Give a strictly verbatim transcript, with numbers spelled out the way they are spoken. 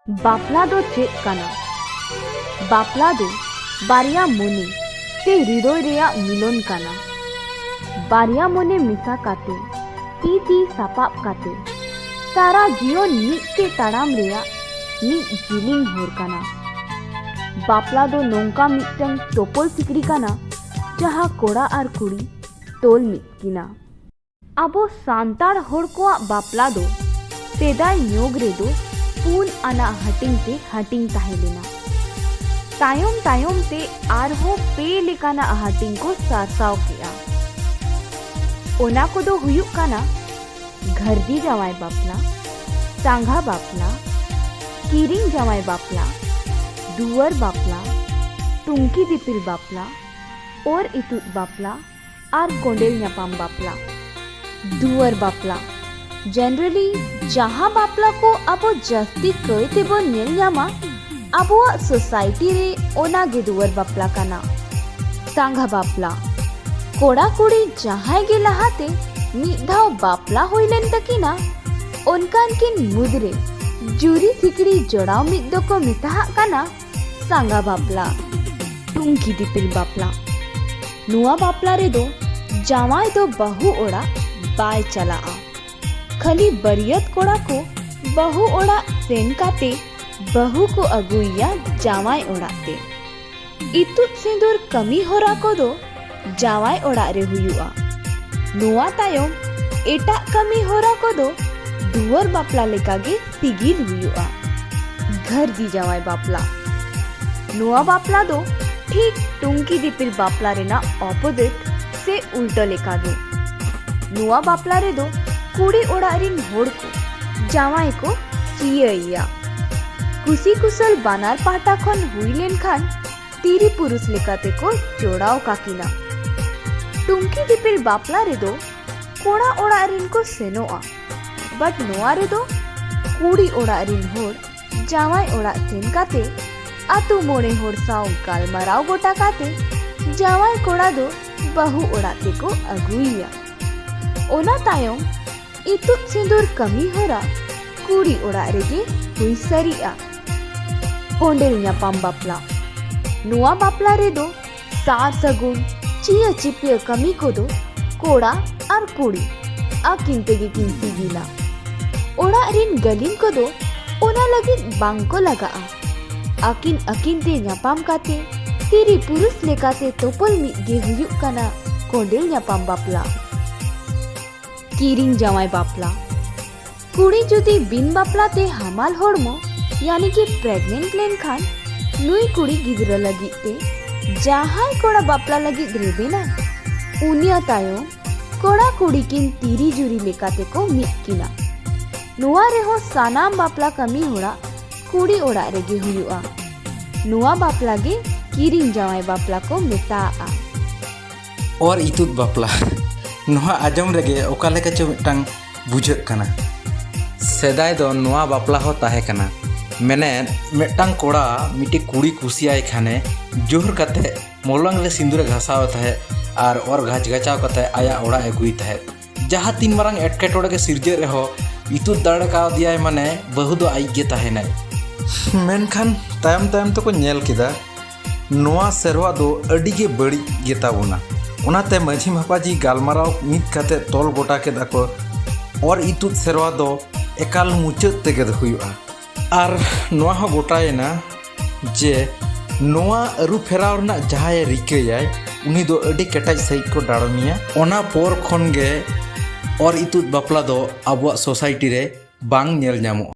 ᱵᱟᱯᱞᱟ ᱫᱚ ᱪᱮᱫ ᱠᱟᱱᱟ? ᱵᱟᱯᱞᱟ ᱫᱚ ᱵᱟᱨᱭᱟ ᱢᱚᱱᱮ ᱥᱮ ᱦᱨᱤᱫᱚᱭ ᱨᱮᱭᱟᱜ ᱢᱤᱞᱚᱱ ᱠᱟᱱᱟ᱾ ᱵᱟᱨᱭᱟ ᱢᱚᱱᱮ ᱢᱮᱥᱟ ᱠᱟᱛᱮ ᱛᱤ ᱛᱤ ᱥᱟᱯᱟᱵ ᱠᱟᱛᱮ ᱥᱟᱨᱟ ᱡᱤᱭᱚᱱ ᱢᱤᱫ ᱛᱮ ᱛᱟᱲᱟᱢ ᱨᱮᱭᱟᱜ ᱢᱤᱫ ᱡᱤᱞᱤᱧ ᱦᱚᱨ ᱠᱟᱱᱟ᱾ ᱵᱟᱯᱞᱟ ᱫᱚ ᱱᱚᱝᱠᱟ ᱢᱤᱫᱴᱟᱝ ᱛᱚᱯᱚᱞ ᱥᱤᱠᱲᱤ ᱠᱟᱱᱟ, ᱡᱟᱦᱟᱸ ᱠᱚᱲᱟ ᱟᱨ ᱠᱩᱲᱤ ᱛᱚᱞ ᱢᱤᱫ ᱠᱤᱱᱟ᱾ ᱟᱵᱚ ᱥᱟᱱᱛᱟᱲ ᱦᱚᱲ ᱠᱚᱣᱟᱜ ᱵᱟᱯᱞᱟ ᱫᱚ ᱥᱮᱫᱟᱭ ᱧᱚᱜ ᱨᱮᱫᱚ ᱯᱩᱱ ᱟᱱᱟᱜ ᱦᱟᱹᱴᱤᱧ ᱛᱮ ᱦᱟᱹᱴᱤᱧ ᱛᱟᱦᱮᱸ ᱞᱮᱱᱟ᱾ ᱛᱟᱭᱚᱢ ᱛᱟᱭᱚᱢ ᱛᱮ ᱟᱨᱦᱚᱸ ᱯᱮ ᱞᱮᱠᱟᱱᱟᱜ ᱦᱟᱹᱴᱤᱧ ᱠᱚ ᱥᱟᱨᱥᱟᱣ ᱠᱮᱜᱼᱟ᱾ ᱚᱱᱟ ᱠᱚᱫᱚ ᱦᱩᱭᱩᱜ ᱠᱟᱱᱟ ᱜᱷᱟᱹᱨᱫᱤ ᱡᱟᱶᱟᱭ ᱵᱟᱯᱞᱟ, ᱥᱟᱸᱜᱷᱟ ᱵᱟᱯᱞᱟ, ᱠᱤᱨᱤᱧ ᱡᱟᱶᱟᱭ ᱵᱟᱯᱞᱟ, ᱫᱩᱣᱟᱹᱨ ᱵᱟᱯᱞᱟ, ᱴᱩᱝᱠᱤ ᱫᱤᱯᱤᱞ ᱵᱟᱯᱞᱟ, ᱚᱨ ᱤᱛᱩᱫ ᱵᱟᱯᱞᱟ ᱟᱨ ᱠᱚᱸᱰᱮᱞ ᱧᱟᱯᱟᱢ ᱵᱟᱯᱞᱟ᱾ ᱫᱩᱣᱟᱹᱨ ᱵᱟᱯᱞᱟ, generally ᱡᱟᱦᱟᱸ ᱵᱟᱯᱞᱟ ᱠᱚ ᱟᱵᱚ ᱡᱟᱹᱥᱛᱤ ᱠᱟᱭ ᱛᱮᱵᱚᱱ ᱧᱮᱞ ᱧᱟᱢᱟ ᱟᱵᱚᱣᱟᱜ society ᱨᱮ, ᱚᱱᱟ ᱜᱮ ᱫᱩᱣᱟᱹᱨ ᱵᱟᱯᱞᱟ ᱠᱟᱱᱟ᱾ ᱥᱟᱸᱜᱷᱟ ᱵᱟᱯᱞᱟ, ᱠᱚᱲᱟ ᱠᱩᱲᱤ ᱡᱟᱦᱟᱸᱭ ᱜᱮ ᱞᱟᱦᱟᱛᱮ ᱢᱤᱫ ᱫᱷᱟᱣ ᱵᱟᱯᱞᱟ ᱦᱩᱭ ᱞᱮᱱ ᱛᱟᱹᱠᱤᱱᱟ, ᱚᱱᱠᱟᱱ ᱠᱤᱱ ᱢᱩᱫᱽᱨᱮ ᱡᱩᱨᱤ ᱥᱤᱠᱲᱤ ᱡᱚᱲᱟᱣ ᱢᱤᱫ ᱫᱚᱠᱚ ᱢᱮᱛᱟᱦᱟᱜ ᱠᱟᱱᱟ ᱥᱟᱸᱜᱷᱟ ᱵᱟᱯᱞᱟ᱾ ᱴᱩᱝᱠᱤ ᱫᱤᱯᱤᱞ ᱵᱟᱯᱞᱟ, ᱱᱚᱣᱟ ᱵᱟᱯᱞᱟ ᱨᱮᱫᱚ ᱡᱟᱶᱟᱭ ᱫᱚ ᱵᱟᱹᱦᱩ ᱚᱲᱟᱜ ᱵᱟᱭ ᱪᱟᱞᱟᱜᱼᱟ᱾ ᱠᱷᱟᱹᱞᱤ ᱵᱟᱹᱨᱭᱟᱹᱛ ᱠᱚᱲᱟ ᱠᱚ ᱵᱟᱹᱦᱩ ᱚᱲᱟᱜ ᱥᱮᱱ ᱠᱟᱛᱮ ᱵᱟᱹᱦᱩ ᱠᱚ ᱟᱹᱜᱩᱭᱮᱭᱟ ᱡᱟᱶᱟᱭ ᱚᱲᱟᱜ ᱛᱮ᱾ ᱤᱛᱩᱫ ᱥᱤᱸᱫᱩᱨ ᱠᱟᱹᱢᱤ ᱦᱚᱨᱟ ᱠᱚᱫᱚ ᱡᱟᱶᱟᱭ ᱚᱲᱟᱜ ᱨᱮ ᱦᱩᱭᱩᱜᱼᱟ᱾ ᱱᱚᱣᱟ ᱛᱟᱭᱚᱢ ᱮᱴᱟᱜ ᱠᱟᱹᱢᱤ ᱦᱚᱨᱟ ᱠᱚᱫᱚ ᱫᱩᱣᱟᱹᱨ ᱵᱟᱯᱞᱟ ᱞᱮᱠᱟᱜᱮ ᱵᱤᱜᱤᱱ ᱦᱩᱭᱩᱜᱼᱟ᱾ ᱜᱷᱟᱹᱨᱫᱤ ᱡᱟᱶᱟᱭ ᱵᱟᱯᱞᱟ, ᱱᱚᱣᱟ ᱵᱟᱯᱞᱟ ᱫᱚ ᱴᱷᱤᱠ ᱴᱩᱝᱠᱤ ᱫᱤᱯᱤᱞ ᱵᱟᱯᱞᱟ ᱨᱮᱱᱟᱜ opposite ᱥᱮ ᱩᱞᱴᱟᱹ ᱞᱮᱠᱟᱜᱮ᱾ ᱱᱚᱣᱟ ᱵᱟᱯᱞᱟ ᱨᱮᱫᱚ ᱠᱩᱲᱤ ᱚᱲᱟᱜ ᱨᱤᱱ ᱦᱚᱲ ᱠᱚ ᱡᱟᱶᱟᱭ ᱠᱚ ᱪᱤᱭᱟᱹᱭᱮᱭᱟ᱾ ᱠᱩᱥᱤ ᱠᱩᱥᱟᱹᱞ ᱵᱟᱱᱟᱨ ᱯᱟᱦᱴᱟ ᱠᱷᱚᱱ ᱦᱩᱭ ᱞᱮᱱᱠᱷᱟᱱ ᱛᱤᱨᱤ ᱯᱩᱨᱩᱥ ᱞᱮᱠᱟᱛᱮ ᱠᱚ ᱡᱚᱲᱟᱣ ᱠᱟᱠᱤᱱᱟ᱾ ᱴᱩᱝᱠᱤ ᱫᱤᱯᱤᱞ ᱵᱟᱯᱞᱟ ᱨᱮᱫᱚ ᱠᱚᱲᱟ ᱚᱲᱟᱜ ᱨᱤᱱ ᱠᱚ ᱥᱮᱱᱚᱜᱼᱟ, but ᱱᱚᱣᱟ ᱨᱮᱫᱚ ᱠᱩᱲᱤ ᱚᱲᱟᱜ ᱨᱤᱱ ᱦᱚᱲ ᱡᱟᱶᱟᱭ ᱚᱲᱟᱜ ᱥᱮᱱ ᱠᱟᱛᱮ ᱟᱛᱳ ᱢᱚᱬᱮ ᱦᱚᱲ ᱥᱟᱶ ᱜᱟᱞᱢᱟᱨᱟᱣ ᱜᱚᱴᱟ ᱠᱟᱛᱮ ᱡᱟᱶᱟᱭ ᱠᱚᱲᱟ ᱫᱚ ᱵᱟᱹᱦᱩ ᱚᱲᱟᱜ ᱛᱮᱠᱚ ᱟᱹᱜᱩᱭᱮᱭᱟ᱾ ᱚᱱᱟ ᱛᱟᱭᱚᱢ ᱤᱛᱩᱫ ᱥᱤᱸᱫᱩᱨ ᱠᱟᱹᱢᱤ ᱦᱚᱨᱟ ᱠᱩᱲᱤ ᱚᱲᱟᱜ ᱨᱮᱜᱮ ᱦᱩᱭ ᱥᱟᱹᱨᱤᱜᱼᱟ᱾ ᱠᱚᱸᱰᱮᱞ ᱧᱟᱯᱟᱢ ᱵᱟᱯᱞᱟ᱾ ᱱᱚᱣᱟ ᱵᱟᱯᱞᱟ ᱨᱮᱫᱚ ᱥᱟᱨ ᱥᱟᱹᱜᱩᱱ ᱪᱤᱭᱟᱹ ᱪᱤᱯᱭᱟᱹ ᱠᱟᱹᱢᱤ ᱠᱚᱫᱚ ᱠᱚᱲᱟ ᱟᱨ ᱠᱩᱲᱤ ᱟᱹᱠᱤᱱ ᱛᱮᱜᱮ ᱠᱤᱱ ᱥᱤᱜᱤᱞᱟ᱾ ᱚᱲᱟᱜ ᱨᱤᱱ ᱜᱟᱹᱞᱤᱢ ᱠᱚᱫᱚ ᱚᱱᱟ ᱞᱟᱹᱜᱤᱫ ᱵᱟᱝ ᱠᱚ ᱞᱟᱜᱟᱜᱼᱟ᱾ ᱟᱹᱠᱤᱱ ᱟᱹᱠᱤᱱ ᱛᱮ ᱧᱟᱯᱟᱢ ᱠᱟᱛᱮ ᱛᱤᱨᱤ ᱯᱩᱨᱩᱥ ᱞᱮᱠᱟᱛᱮ ᱛᱚᱯᱚᱞ ᱢᱤᱫ ᱜᱮ ᱦᱩᱭᱩᱜ ᱠᱟᱱᱟ ᱠᱚᱸᱰᱮᱞ ᱧᱟᱯᱟᱢ ᱵᱟᱯᱞᱟ᱾ ᱠᱤᱨᱤᱧ ᱡᱟᱶᱟᱭ ᱵᱟᱯᱞᱟ᱾ ᱠᱩᱲᱤ ᱡᱩᱫᱤ ᱵᱤᱱ ᱵᱟᱯᱞᱟ ᱛᱮ ᱦᱟᱢᱟᱞ ᱦᱚᱲᱢᱚ, ᱭᱟᱱᱤ ᱠᱤ ᱯᱨᱮᱜᱱᱮᱱᱴ ᱞᱮᱱᱠᱷᱟᱱ, ᱱᱩᱭ ᱠᱩᱲᱤ ᱜᱤᱫᱽᱨᱟᱹ ᱞᱟᱹᱜᱤᱫ ᱛᱮ ᱡᱟᱦᱟᱸᱭ ᱠᱚᱲᱟ ᱵᱟᱯᱞᱟ ᱞᱟᱹᱜᱤᱫ ᱨᱮᱵᱮᱱᱟᱭ, ᱩᱱᱤᱭᱟᱜ ᱛᱟᱭᱚᱢ ᱠᱚᱲᱟ ᱠᱩᱲᱤ ᱠᱤᱱ ᱛᱤᱨᱤ ᱡᱩᱨᱤ ᱞᱮᱠᱟ ᱛᱮᱠᱚ ᱢᱤᱫ ᱠᱤᱱᱟ᱾ ᱱᱚᱣᱟ ᱨᱮᱦᱚᱸ ᱥᱟᱱᱟᱢ ᱵᱟᱯᱞᱟ ᱠᱟᱹᱢᱤ ᱦᱚᱲᱟᱜ ᱠᱩᱲᱤ ᱚᱲᱟᱜ ᱨᱮᱜᱮ ᱦᱩᱭᱩᱜᱼᱟ᱾ ᱱᱚᱣᱟ ᱵᱟᱯᱞᱟ ᱜᱮ ᱠᱤᱨᱤᱧ ᱡᱟᱶᱟᱭ ᱵᱟᱯᱞᱟ ᱠᱚ ᱢᱮᱛᱟᱜᱼᱟ᱾ ᱚᱨ ᱤᱛᱩᱫ ᱵᱟᱯᱞᱟ᱾ ᱱᱚᱣᱟ ᱟᱸᱡᱚᱢ ᱨᱮᱜᱮ ᱚᱠᱟ ᱞᱮᱠᱟ ᱪᱚ ᱢᱤᱫᱴᱟᱝ ᱵᱩᱡᱷᱟᱹᱜ ᱠᱟᱱᱟ᱾ ᱥᱮᱫᱟᱭ ᱫᱚ ᱱᱚᱣᱟ ᱵᱟᱯᱞᱟ ᱦᱚᱸ ᱛᱟᱦᱮᱸ ᱠᱟᱱᱟ᱾ ᱢᱮᱱᱮᱫ, ᱢᱤᱫᱴᱟᱝ ᱠᱚᱲᱟ ᱢᱤᱫᱴᱤᱡ ᱠᱩᱲᱤ ᱠᱩᱥᱤᱭᱟᱭ ᱠᱷᱟᱱᱮ ᱡᱳᱨ ᱠᱟᱛᱮ ᱢᱚᱞᱚᱝ ᱨᱮ ᱥᱤᱸᱫᱩᱨᱮ ᱜᱷᱟᱥᱟᱣ ᱛᱟᱦᱮᱸᱫ ᱟᱨ ᱚᱨ ᱜᱷᱟᱪ ᱜᱷᱟᱪᱟᱣ ᱠᱟᱛᱮ ᱟᱭᱟᱜ ᱚᱲᱟᱜ ᱮ ᱟᱹᱜᱩᱭ ᱛᱟᱦᱮᱸᱫ᱾ ᱡᱟᱦᱟᱸ ᱛᱤᱱ ᱢᱟᱨᱟᱝ ᱮᱴᱠᱮᱴᱚᱬᱮ ᱜᱮ ᱥᱤᱨᱡᱟᱹᱜ ᱨᱮᱦᱚᱸ, ᱤᱛᱩᱫ ᱫᱟᱲᱮ ᱠᱟᱣᱫᱮᱭᱟᱭ ᱢᱟᱱᱮ ᱵᱟᱹᱦᱩ ᱫᱚ ᱟᱡ ᱜᱮ ᱛᱟᱦᱮᱱᱟᱭ᱾ ᱢᱮᱱᱠᱷᱟᱱ ᱛᱟᱭᱚᱢ ᱛᱟᱭᱚᱢ ᱛᱮᱠᱚ ᱧᱮᱞ ᱠᱮᱫᱟ, ᱱᱚᱣᱟ ᱥᱮᱨᱣᱟ ᱫᱚ ᱟᱹᱰᱤ ᱜᱮ ᱵᱟᱹᱲᱤᱡ ᱜᱮᱛᱟ ᱵᱚᱱᱟ᱾ ᱚᱱᱟᱛᱮ ᱢᱟᱹᱡᱷᱤ ᱢᱟᱯᱟᱡᱷᱤ ᱜᱟᱞᱢᱟᱨᱟᱣ ᱢᱤᱫ ᱠᱟᱛᱮ ᱛᱚᱞ ᱜᱚᱴᱟ ᱠᱮᱫᱟ ᱠᱚ, ᱚᱨ ᱤᱛᱩᱫ ᱥᱮᱨᱣᱟ ᱫᱚ ᱮᱠᱟᱞ ᱢᱩᱪᱟᱹᱫ ᱛᱮᱜᱮ ᱦᱩᱭᱩᱜᱼᱟ᱾ ᱟᱨ ᱱᱚᱣᱟ ᱦᱚᱸ ᱜᱚᱴᱟᱭᱮᱱᱟ ᱡᱮ ᱱᱚᱣᱟ ᱟᱹᱨᱩ ᱯᱷᱮᱨᱟᱣ ᱨᱮᱱᱟᱜ ᱡᱟᱦᱟᱸᱭᱮ ᱨᱤᱠᱟᱹᱭᱟᱭ, ᱩᱱᱤ ᱫᱚ ᱟᱹᱰᱤ ᱠᱮᱴᱮᱡ ᱥᱟᱺᱦᱤᱡ ᱠᱚ ᱰᱟᱲᱚᱢᱮᱭᱟ᱾ ᱚᱱᱟ ᱯᱚᱨ ᱠᱷᱚᱱ ᱜᱮ ᱚᱨ ᱤᱛᱩᱫ ᱵᱟᱯᱞᱟ ᱫᱚ ᱟᱵᱚᱣᱟᱜ ᱥᱳᱥᱟᱭᱴᱤ ᱨᱮ ᱵᱟᱝ ᱧᱮᱞ ᱧᱟᱢᱚᱜᱼᱟ᱾